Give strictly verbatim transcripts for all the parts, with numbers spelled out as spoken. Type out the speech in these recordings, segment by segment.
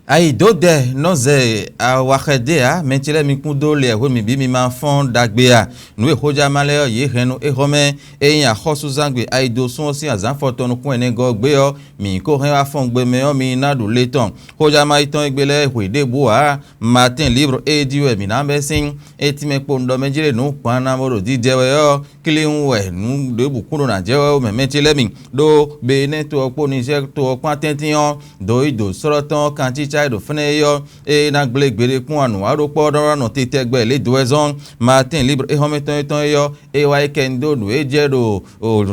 Ayǐdódɛ nɔ zɛ awaxɛ dé ǎ, mɛ ce lɛ́ɛ mi kún dó lɛ hwenu mǐ bǐ mi ma fɔ́n ɖagbe a? Nǔ e xójama lɛ́ɛ ɔ́, yě hɛn nú éhɔ́mɛ e nyí axɔ́súzángbe ayidosún ɔ́ sín azǎn afɔtɔn nukún ɛnɛgɔ́ ɔ́ gbé ɔ́, mǐ ko hɛn wá fɔ́n gbe mɛ ɔ́, mi ná ɖu le tɔn. Xójama yětɔn e gbe lɛ́ɛ hwe ɖěbǔ ǎ. Matín Libre e jí wɛ mǐ ná bɛ́ sín. Etinmɛ kpo un ɖɔ mɛ jí ɖe nǔ gban ná bó ɖo jijɛ wɛ ɔ́, klín wɛ nǔ ɖěbǔ kún ɖo nǎ jɛ wɛ ó mɛ mɛ ce lɛ́ɛ mi. Ɖó Benɛ́ɛ to ɔ́ kpó Nizɛ́ɛ to ɔ́ kpán tɛ́ntin ɔ́, dǒ yi dǒ slɔ́ tɔn ɔ́ kan cícá e ɖo fɛ́nɛ é ɔ́, é ná gblé gbeɖé kpɔ́n anǔ wa ɖó kpɔ́ ɖɔ nɔ titɛgbɛ lě dó wɛ zɔ́n. Matín Libre éhɔ́mɛtɔn étɔn é ɔ́, é wá yi kɛ nyi dó nǔ e jɛ ɖo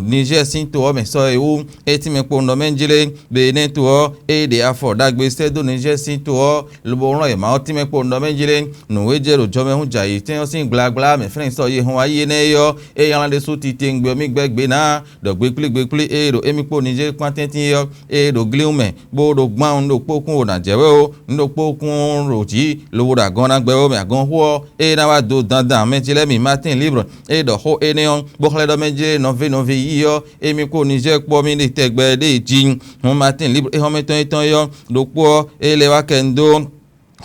Nizɛ́ɛ sín to ɔ́ mɛ sɔ é wú. Etinmɛ kpo un ɖɔ mɛ jlé, Benɛ́ɛ to ɔ́, é ɖe afɔ ɖagbe sɛ́ dó Nizɛ́ɛ sín to ɔ́, lobo wlɔ́n yě Mawu tínmɛ kpo un ɖɔ mɛ jlé. Nǔ e jɛ ɖo jɔmɛhún jɛ ayǐ tɛ́n ɔ́ sín gblagbla mɛ flɛ́n sɔ yi hɔn wá yi énɛ́ é ɔ́, é nylá ɖésú titewungbe ɔ́ mì gbɛ́ gbe ná, ɖɔ gbekplí gbekplí e ɖo émí kpó Nizɛ́ɛ kpán tɛ́ntin é ɔ́, é ɖo glíwún mɛ, bó ɖo gbán un ɖokpó kún wǒ ná jɛ wɛ ó, un ɖokpó kún ɖo jǐ, lobo ɖo agɔn ná gbɛ wɛ ó mɛ agɔnxú ɔ́, é ná wá dó dandan mɛ ce lɛ́ɛ mi Matín Libre, é ɖɔ xó énɛ́ ɔ́, bó xlɛ́ ɖɔ mɛ jlé nɔví nɔví yí ɔ́, émí kpó Nizɛ́ɛ kpó ɔ́ mì ɖe tɛgbɛ ɖé jí. Hɔn Matín Libre éhɔ́mɛtɔn étɔn é ɔ́, ɖokpó ɔ́, é lɛ́ wá kɛ un dó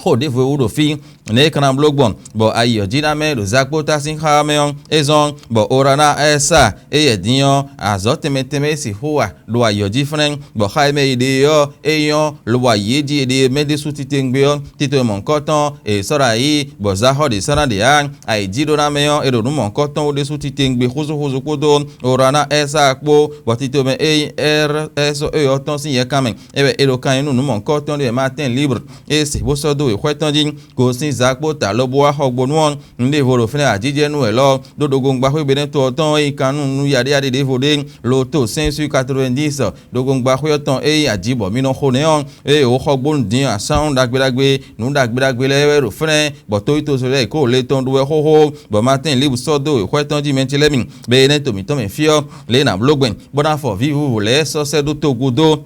xó ɖěvo e wú ɖo fí, nɛ̌ é ka ná bló gbɔn, bɔ ayi ɔ́ jí ná mɛ ɖo Zagbota sín xá ɔ́ mɛ ɔ́, é zɔ́n, bɔ Oraná Ɛsa e yɛ din ɔ́, azɔ̌ tɛnmɛ tɛnmɛ e sixú wa ɖo ayǐ ɔ́ jí flɛ́n, bɔ xá e mɛ è ɖe e ɔ́, é nyɔ́, lobo ayǐ e jí è ɖe e mɛ ɖésú titewungbe ɔ́, tito e mɔ̌hunkɔtɔn è sɔ́ ɖo ayǐ, bɔ záxɔ́ ɖě sɔ́ ná ɖe ǎ. Ayǐjíɖónámɛ ɔ́, è ɖo nǔ mɔ̌hunkɔtɔn wú ɖésú titewungbe xúzúxúzú kpódó Oraná Ɛsa kpó, bɔ tito mɛ e nyí Ɛr Ɛs E ɔ́ tɔn sín yɛkan mɛ. É wɛ è ɖo kan nyi nú nǔ mɔ̌hunkɔtɔn ɖé wɛ Matín Libre e se bó sɔ́ dó wěxwɛ́ tɔn jí, gosín za kpó ta lobo wá xɔgbónu ɔ́, nǔɖévo ɖo fínɛ́ ajijɛ nú wɛ lɔ, ɖó ɖogbongba xwé Benɛ́to ɔ́ tɔn e nyí kan nú nú yaɖéyaɖé ɖěvo ɖé, lo to cinq sur quatre-vingt-dix, ɖogbongba xwé ɔ́ tɔn e nyí aji bɔ mi nɔ xo nɛ́ ɔ́, eye wǒ xɔgbónu din ɔ́, asán ɖagbe ɖagbe, nǔ ɖagbe ɖagbe lɛ́ɛ wɛ ɖo fínɛ́, bɔ tóyítozo lɛ́ɛ kó le tɔn ɖu wɛ xóxó, bɔ Matín Libre sɔ́ dó wěxwɛ́ tɔn jí mɛ ce lɛ́ɛ mi, bɔ Benɛ́to mǐtɔn mɛ fí ɔ́, lě e è nǎ bló gbɛn, bó ná fɔ vǐ vǔvǔ lɛ́ɛ sɔ́ sɛ́ ɖó togun dó.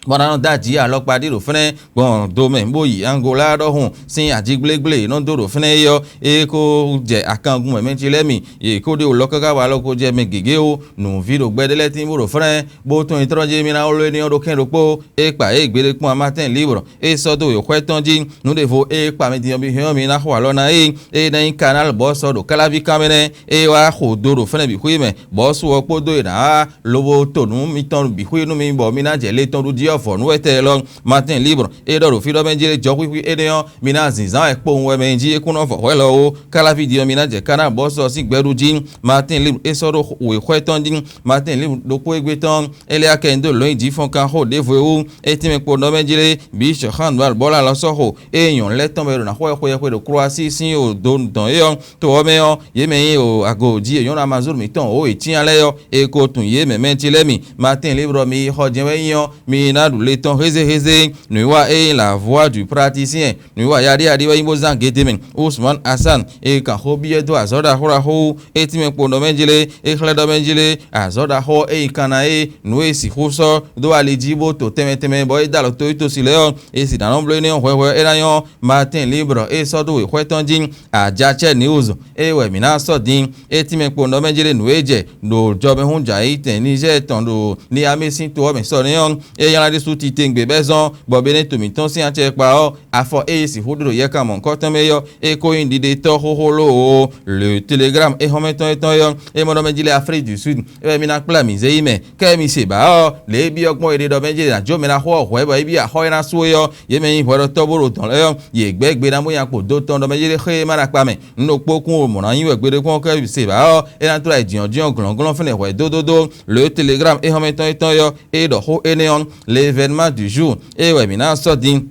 Bɔ ná nɔ dó aji alɔkpa ɖé ɖo fɛ́nɛ gbɔn do mɛ bó yi Angola ɖɔhun sín ajigblégblé e nɔ dó ɖo fɛ́nɛ é ɔ́, é ko jɛ akangun mɛ mɛ ce lɛ́ɛ mi, yě ko ɖe wǒ lɔ káká bɔ alɔ ko jɛ mɛ gěgé ó. Nǔví ɖo gbɛɖé lɛ́ɛ tín bó ɖo fɛ́nɛ, bó tɔn nyitrɔ́ jí mì ná wló éní ɔ́ ɖó kɛ́n ɖokpó. É kpa yě gbe ɖé kpɔ́n Matín Libre, é sɔ́ dó wěxwɛ́ tɔn jí. Nǔ ɖěvo é kpa mɛ din ɔ́ bǐ hɛn ɔ́, mi ná xo alɔ ná é. É ná nyí Kanál bɔ́ sɔ́ ɖo káláví kán mɛ nɛ́, é wá xo do ɖo fɛ́nɛ bǐ xwé mɛ, bɔ́ su ɔ́ kpódó é ná wá lobo to nǔ mitɔn bǐ xwé nú mi, bɔ mi ná jɛ le tɔn ɖu jí ɔ́ vɔ̌ nú wɛ tɛ lɔ. Matín Libre, é ɖɔ ɖo fí ɖɔ mɛ jí jɔ xwíxwí énɛ́ ɔ́, mi ná zǐnzán wɛ kpowun wɛ mɛ jí é kún nɔ vɔ hwɛ̌ lɔ ó. Káláví din ɔ́, mi ná jɛ Kanál bɔ́ sɔ́ sín gbɛɖú jí. Matín Libre, é sɔ́ ɖó wěxwɛ́ tɔn jí. Matín Libre ɖokpó égbé tɔn, é lɛ́ akɛ nyi dó lɔ̌nyijǐfɔ́nkan xó ɖěvo e wú é tínmɛ kpo nɔ mɛ jlé, bǐ sɔ̌ xán nǔ alɔ bɔ́ lɛ alɔ sɔ́ xo, ée nyɔ̌nu lɛ́ɛ tɔn mɛ ɖo ná xwɛ xweyɛxwe ɖo Klwasíi sín o do dɔn é ɔ́, to ɔ́ mɛ ɔ́, yě mɛ e o ago jí e nyɔ̌nu Amazulu mǐtɔn wǒ e cyán lɛ́ɛ ɔ́, è ko tunwun yě mɛ mɛ ce lɛ́ɛ mi. Matín Libre mi yi xɔ jɛ́n wɛ nyí ɔ́, mi yi ná ɖu le tɔn hézéhézé. Nǔwiwa e nyí la voix du praticien, nǔwiwa yaɖíyaɖí wɛ nyí bó zán gede mɛ. Usman Hassan e kan xó byɔ́ dó azɔ̌ ɖaxó ɖaxó wú, é tínmɛ kpo ɖɔ mɛ jlé, é xlɛ́ ɖɔ mɛ jlé, azɔ̌ ɖaxó ɔ́, é nyí kanna é, nǔ e sixú sɔ́ dó ali jí bó to tɛnmɛ tɛnmɛ bɔ é dó alɔ tó yi tosi lɛ́ɛ ɔ́, é si ná nɔ bló énɛ́ ɔ́ hwɛhwɛ é ná nyɔ́. Matín Libre e sɔ́ dó wěxwɛ́ tɔn jí, Ajacɛ News, é wɛ mǐ ná sɔ́ din. É tínmɛ kpo ɖɔ mɛ jlé nǔ e jɛ ɖo jɔmɛhún jɛ ayǐ tɛn Nizɛ́ɛ tɔn ɖo Niamé sín to ɔ́ mɛ sɔ́ nɛ́ ɔ́, é nylá ɖésú titewungbe bɛ́ zɔ́n, bɔ Benɛ́to mǐtɔn sín acɛkpa ɔ́, afɔ e è sixú ɖe ɖo yɛkan mɔ̌hunkɔtɔn mɛ é ɔ́, é ko nyí ɖiɖetɔ́ xóxó lóoo. Le Telegram éhɔ́nmɛtɔn étɔn é ɔ́, é mɔ ɖɔ mɛ jí lɛ Aflík du Sud, é wɛ mi ná kplá mǐ zé yi mɛ. Kɛ mi se bǎ ɔ́, lě e byɔ́ gbɔn è ɖe ɖɔ mɛ jí lě ná jó mɛ ná xo ɔ́ hwɛ̌ bɔ é byɔ́ axɔ́ é ná sú é ɔ́, yě mɛ nyí hwɛɖɔtɔ́ bó ɖo dɔ̌n lɛ́ɛ ɔ́, yě gbɛ́ gbe ná bó nya kpo dó tɔn ɖɔ mɛ jí lé xé ma ɖo akpa mɛ. Un ɖokpó kún wo mɔ̌ ná nyí wɛ gbeɖé kpɔ́n kɛ se bǎ ɔ́, é ná tlá yi jǐnjɔ́n glɔ́nglɔ́n fɛ́nɛ hwɛ̌ dódódó. Le Telegram éhɔ́nmɛtɔn étɔn é ɔ́, é ɖɔ xó énɛ́ ɔ́, l'événement du jour, é wɛ mǐ ná sɔ́ din.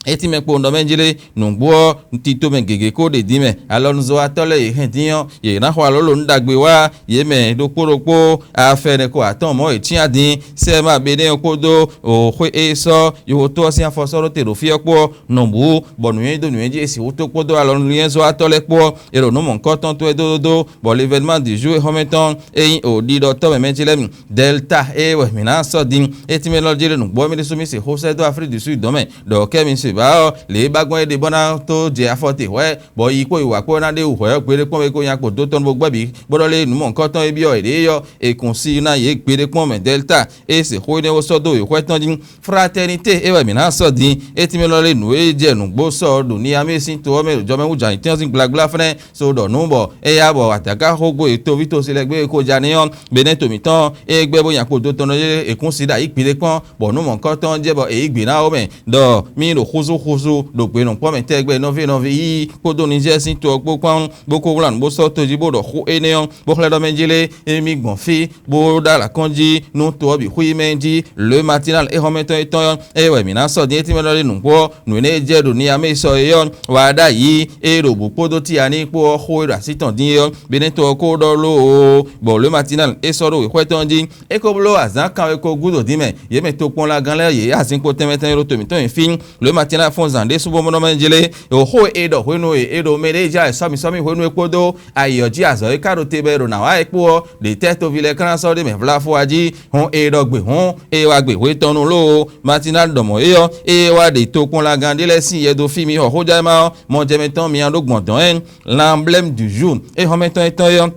É tínmɛ kpo un ɖɔ mɛ jí lé, nǔgbó ɔ́, un tito mɛ gěgé kó ɖe din mɛ. Alɔnuzɔ́watɔ́ lɛ́ɛ yě hɛn dín ɔ́, yě ná xɔ alǒ ɖo nǔ ɖagbe wá, yě mɛ ɖokpó ɖokpó afɛnɛ ko atɔ́ɔ́n mɔ̌ yě cyán din. Sɛ́ ma Benɛ́ɛ ɔ́ kpódó xwé e sɔ́ yohotɔ́ ɔ́ sín afɔ sɔ́ ɖó te ɖo fí ɔ́ kpó ɔ́, nɔ bǔ, bɔ nǔnywɛ́ dó nǔnywɛ́ jí e sixú tó kpódó alɔnulínywɛ́zɔ́watɔ́ lɛ́ɛ kpó ɔ́, è ɖo nǔ mɔ̌hunkɔtɔn towe dódódó, bɔ l'événement du jour éhɔ́mɛtɔn e nyí o ɖiɖɔtɔ́ mɛ mɛ ce lɛ́ɛ mi Delta e wɛ mǐ ná sɔ́ din. É tínmɛ lɔ jí ɖe nǔgbó ɔ́, mì ɖésú mì se xó sɛ́ dó Aflík du Súd dɔ̌n mɛ, ɖɔ kɛ́ mi se Wǎ ɔ́, lě e ba gbɔn é ɖe bɔ ná tó jɛ afɔ te hwɛ̌, bɔ yi kpó yi wǎ kpó ná ɖe wú hwɛ̌ ɔ́, gbeɖé kpɔ́n é ko nya kpo dó tɔn bó gbɛ́ bǐ, bó ɖɔ lé nǔ mɔ̌hunkɔtɔn e byɔ́ yě ɖe é ɔ́, è kún si ná yě gbeɖé kpɔ́n mɛ Dɛlta. E se xó énɛ́ ɔ́ sɔ́ dó wěxwɛ́ tɔn jí. Fraternité é wɛ mǐ ná sɔ́ din. É tínmɛ lɔ lé nǔ e jɛ nǔgbó sɔ ɖo Niamé sín to ɔ́ mɛ ɖo jɔmɛwújǎnitɛ́n sín gblagblá fɛ́nɛ́, so ɖɔ nǔ bɔ éyá bɔ adǎkáxógbó e toví tosi lɛ́ɛ gbé e ko ja ní ɔ́, Benɛ́to mǐtɔn e gbɛ́ bó nya kpo dó tɔn nɔ é kún si ɖo ayǐ gbiɖé kpɔ́n, bɔ nǔ mɔ̌hunkɔtɔn jɛ bɔ è yí gbě ná ó mɛ, ɖɔ mì ɖo xúzú xúzú ɖo gbe nǔkpɔ́ mɛ tɛgbɛ nɔví nɔví yíyí kpódó Nizɛ́ɛ sín to ɔ́ kpó kpán, bó ko wlán nǔ bó sɔ́ tojí bó ɖɔ xó énɛ́ ɔ́, bó xlɛ́ ɖɔ mɛ jí lé, émí gbɔn fí bó ɖó alǎ kɔn jí nú to ɔ́ bǐ xwí mɛ jí. Le Matinal éhɔ́mɛtɔn étɔn ɔ́, ée wɛ mǐ ná sɔ́ din é tínmɛ ɖɔ ɖi nǔgbó ɔ́, nǔ énɛ́ e jɛ ɖo Niamé sɔ é ɔ́, wá ɖ'ayǐ, ée ɖo bǔ kpódó Tiyaní kpó ɔ́ xó e ɖo así tɔn dín é ɔ́, Benɛ́to ɔ́ ko ɖɔ lóoo, bɔ Le Matinal é sɔ́ ɖó wěxwɛ́ tɔn jí. É ko bló azǎn kanweko gúdo dín mɛ, yě mɛ tokpɔnlagán lɛ́ɛ yě azinkpo tɛnmɛ tɛnmɛ ɖo to mǐtɔn nyi fí. Le Matinal fɔ́n zǎn ɖésú bó nɔ mɛ jlé, ɖo xó e è ɖɔ hwenu e è ɖo mɛɖée ja wɛ sɔ́mǐ sɔ́mǐ hwenu e kpódó ayǐ ɔ́ jí azɔ̌ e ka ɖo te bɔ è ɖo nǎ wa é kpó ɔ́, ɖě tɛ́ toví lɛ́ɛ ka ná sɔ́ ɖ'é mɛ vlafo wá jí, hɔn è ɖɔ gbe hɔn, è wá gbe hwe tɔn nu lóo. Matinal ɖɔ mɔ̌ é ɔ́, ée wá ɖe tokpɔnlagán ɖé lɛ́ɛ sín yɛ dó fí mì xɔ xójɛ́mɛ ɔ́, mɔjɛmɛ tɔn mia ɖó gbɔn dɔ̌n ɛ. L'emblème du jour éhɔ́mɛtɔn étɔn é ɔ́,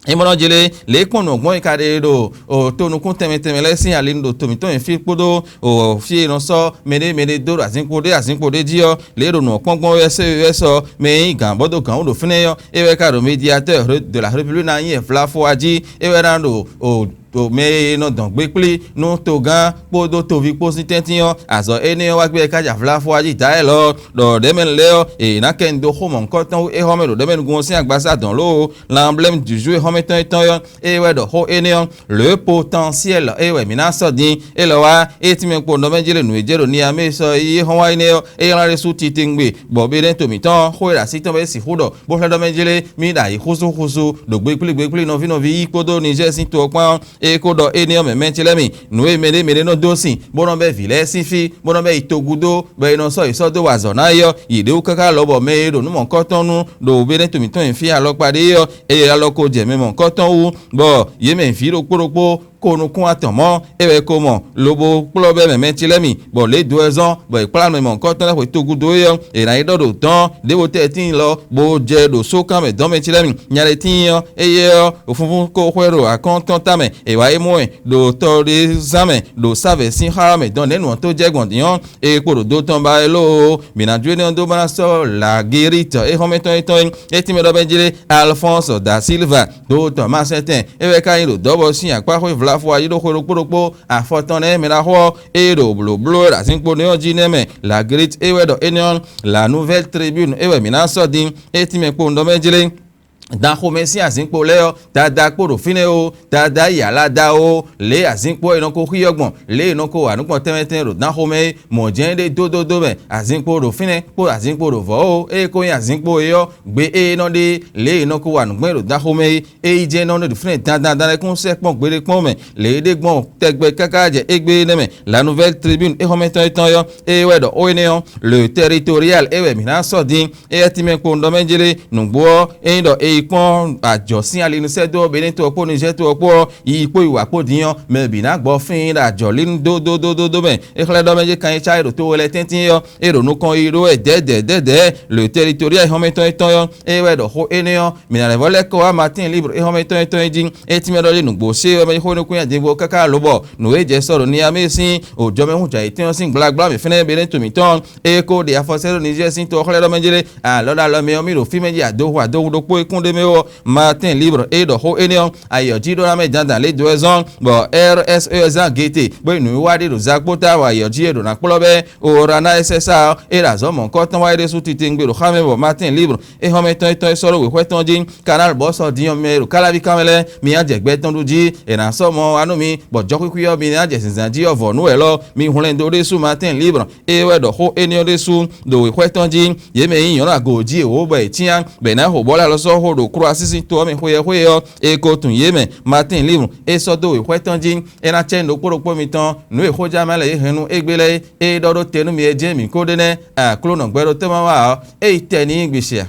é mɔ nɔ jlé lě e kpɔ́n nǔ ɔ́ gbɔn é ka ɖe ɖo to nukún tɛnmɛ tɛnmɛ lɛ́ɛ sín ali nu ɖo to mǐtɔn nyi fí kpódó fí e è nɔ sɔ́ mɛɖé mɛɖé dó ɖo azinkpo ɖé azinkpo ɖé jí ɔ́, lě e ɖo nǔ ɔ́ kpɔ́n gbɔn wɛ sɛ́ wɛ sɔ mɛ e nyí gǎn bɔ dó gǎn wú ɖo fínɛ́ ɔ́, é wɛ ka ɖo médiatɛ́ de la République ná nyí ɛfláfó wá jí, é wɛ ná ɖo ɖo mɛ e nɔ dɔn gbé kplí nú togán kpódó toví kpó sín tɛ́ntin ɔ́, azɔ̌ énɛ́ ɔ́ wá gbé kájà vlafó wá jí Dayɛ́l ɔ́, ɖɔ ɖɛ̌mɛnu lɛ́ɛ ɔ́, è nǎ kɛ nu dó xó mɔ̌hunkɔtɔn hú éhɔ́mɛ ɖo ɖɛ̌mɛnugun ɔ́ sín agbaza dɔn lóo. L'emblème du jour éhɔ́mɛtɔn étɔn ɔ́, é wɛ ɖɔ xó énɛ́ ɔ́, le potentiel é wɛ mǐ ná sɔ́ din. É lɔ wá, é tínmɛ kpo nɔ mɛ jlé nǔ e jɛ ɖo Niamé sɔ e yí éhɔ́n wá énɛ́ ɔ́, é ylɔ́ ɖésú titewungbe, bɔ Benɛ́to mǐtɔn ɔ́, xó e ɖo así tɔn mɛ é sixú ɖɔ, bó xlɛ́ ɖɔ mɛ jlé mì ɖo ayǐ xúzú xúzú ɖo gbegblégblégblénɔ ví nɔví yí kpódó Nizɛ́ɛ sín to ɔ́ kpán ɔ́, é ko ɖɔ énɛ́ ɔ́ mɛ mɛ̌ ce lɛ́ɛ mi, nǔ e mɛɖé mɛɖé nɔ dó sin, bó nɔ bɛ́ vǐ lɛ́ɛ sín fí, bó nɔ bɛ́ yi togúdó, bɔ è nɔ sɔ́ yě sɔ́ dó wa azɔ̌ ná é ɔ́, yě ɖe wú káká lɔbɔ mɛ e ɖo nǔ mɔ̌hunkɔtɔn nu ɖo Benɛ́to mǐtɔn nyi fí alɔkpa ɖé ɔ́, eye alɔ ko jɛ mɛ mɔ̌hunkɔtɔn wú, bɔ yě mɛ vǐ ɖokpó ɖokpó ko nukún atɔn mɔ̌, é wɛ ko mɔ, lobo kplɔ́ bɛ́ mɛ mɛcilémi, bɔ lě dó wɛ zɔ́n, bɔ è kplá mɛ mɔ̌hunkɔtɔn lɛ́ɛ xwe togúdó é ɔ́, è nǎ yi ɖɔ ɖo dɔ̌n ɖěvo tɛ́ tíin lɔ, bó jɛ ɖo sókan mɛ dɔ̌n mɛcilémi. Nya ɖé tíin ɔ́, éyɛ́ ɔ́, funfún ko xwɛ ɖo akɔ́ntɔn tamɛ, è wǎ yi mɔ ɛ ɖo tɔ ɖé zán mɛ ɖo sávɛ̌ sín xá ɔ́ mɛ dɔn nɛ̌ nǔ ɔ́ tó jɛ gbɔn din ɔ́, é kpo ɖo do tɔn ba wɛ lóoo. Mǐ ná jó énɛ́ ɔ́ dó bó ná sɔ́ Lagirít éhɔ́mɛtɔn étɔn é, é tínmɛ ɖɔ bɛ́ jlé Alfɔ́nsɔ da Silva dó tɔn masɛntɛn, é wɛ ka nyí ɖo dɔ̌bɔ sín akpáxwé vlafo ayi ɖó xwe ɖokpó ɖokpó afɔ tɔn nɛ́ mɛ ɖaxó ɔ́, é ɖo blǒbló e ɖo azinkpo nɛ́ ɔ́ jí nɛ́ mɛ. Lagirít é wɛ ɖɔ énɛ́ ɔ́, La Nouvelle Tribune é wɛ mǐ ná sɔ́ din, é tínmɛ kpowun ɖɔ mɛ jlé. Dan xomɛ sín azinkpo lɛ́ɛ ɔ́, dada kpo ɖo fínɛ́ ó, dada yi ala da ó, lě e azinkpo e nɔ ko xyɔ́ gbɔn, lě e nɔ ko wa nǔ gbɔn tɛnmɛ tɛnmɛ ɖo dan xomɛ é, mɔ̌ jɛ́n é ɖe dódódó mɛ, azinkpo ɖo fínɛ́ kpó azinkpo ɖo vɔ̌ ó, ée ko nyí azinkpo é ɔ́, gbe e nɔ ɖe lě e nɔ ko wa nǔ gbɔn é ɖo dan xomɛ é, é yi jɛ́n nɔ ɖo fínɛ́ dandan dandan lɛ́ɛ kún sɛ́ kpɔ́n gbeɖé kpɔ́n mɛ, lě e ɖe gbɔn tɛgbɛ káká jɛ égbé énɛ́ mɛ. La Nouvelle Tribune éhɔ́mɛtɔn étɔn é ɔ́, é wɛ ɖɔ xó énɛ́ ɔ́, le territorial é wɛ mǐ ná sɔ́ din, éyɛ́ tínmɛ kpowun ɖɔ mɛ jlé nǔgbó ɔ́, ényí ɖɔ è yi kpɔ́n ajɔ̌ sín ali nú sɛ́ dó Benɛ́to ɔ́ kpó Nizɛ́to ɔ́ kpó ɔ́, yi kpó yi wǎ kpó din ɔ́, mɛ bǐ ná gbɔ fín ɖo ajɔ̌ lí nú dódódódó mɛ. É xlɛ́ ɖɔ mɛ jɛ kan e cá e ɖo to we lɛ́ɛ tɛ́ntin é ɔ́, é ɖo nukɔn yi ɖó wɛ dɛ̌dɛ̌dɛ̌dɛ̌, le territorial éhɔ́mɛtɔn étɔn ɔ́, é wɛ ɖɔ xó énɛ́ ɔ́, mǐ ná lɛ́ vɔ́ lɛ́ kɔ wá Matín Libre éhɔ́mɛtɔn étɔn é jí. É tínmɛ ɖɔ ɖi nǔgbó sé wɛ mɛ xó nukún nyi adinvo káká lobɔ nǔ e jɛ sɔ ɖo Niamé sín òjɔmɛhún jǎyitɔ́n ɔ́ sín gblagblá mǐ fɛ́nɛ́ Benɛ́to mǐtɔn, é ko ɖe afɔ sɛ́ ɖó Nizɛ́ɛ sín to ɔ́ xlɛ́ ɖɔ mɛ jlé alɔ ɖo alɔ mɛ ɔ́, mì ɖo fí mɛ jí adohu adohu ɖokpó e kún ɖ'é mɛ ó. Matín Libre é ɖɔ xó énɛ́ ɔ́, ayǐ ɔ́ jí ɖó ná mɛ dandan lě dó wɛ zɔ́n, bɔ R S E zán gete bó yi nǔwiwa ɖé ɖo zakpóta wɔ ayǐ ɔ́ jí e ɖo ná kplɔ́ bɛ́ Orana S S A ɔ́, é ɖo azɔ̌ mɔ̌hunkɔtɔn wa é ɖésú titewungbe ɖo xá mɛ bɔ Matín Libre éhɔ́mɛtɔn étɔn é sɔ́ ɖó wěxwɛ́ tɔn jí. Kanál bɔ sɔ din ɔ́ mɛ e ɖo káláví kan mɛ lɛ́ɛ, mi ná jɛ gbɛ tɔn ɖu jí, è nǎ sɔ́ mɔ wá nú mi, bɔ jɔxwíxwí ɔ́ mi ná jɛ zǐnzán jí ɔ́ vɔ̌ nú wɛ lɔ, mi hwlɛ́n dó ɖésú Matín Libre, é wɛ ɖɔ xó énɛ́ ɔ́ ɖésú ɖo wěxwɛ́ tɔn jí. Yě mɛ e nyí nyɔ̌nu agǒ jí è wǒ bɔ è cyán, bɔ è nǎ xo bɔ̌ lɛ alɔ sɔ́ xo ɖo Krɔasín sín to ɔ́ mɛ xweyɛ́xweyɛ́ ɔ́, é ko tunwun yě mɛ. Matín Libre é sɔ́ dó wěxwɛ́ tɔn jí, é ná cɛ nyi ɖokpó ɖokpó mitɔn nǔ e xójánmɛ lɛ́ɛ yě hɛn nú égbé lɛ́ɛ é, é ɖɔ ɖó te nú mi é jɛ́n mǐ ko ɖe nɛ́. Aklúnɔ gbɛɖótɔ́ ma wa ɔ́, é yi tɛ n'i gbi sia.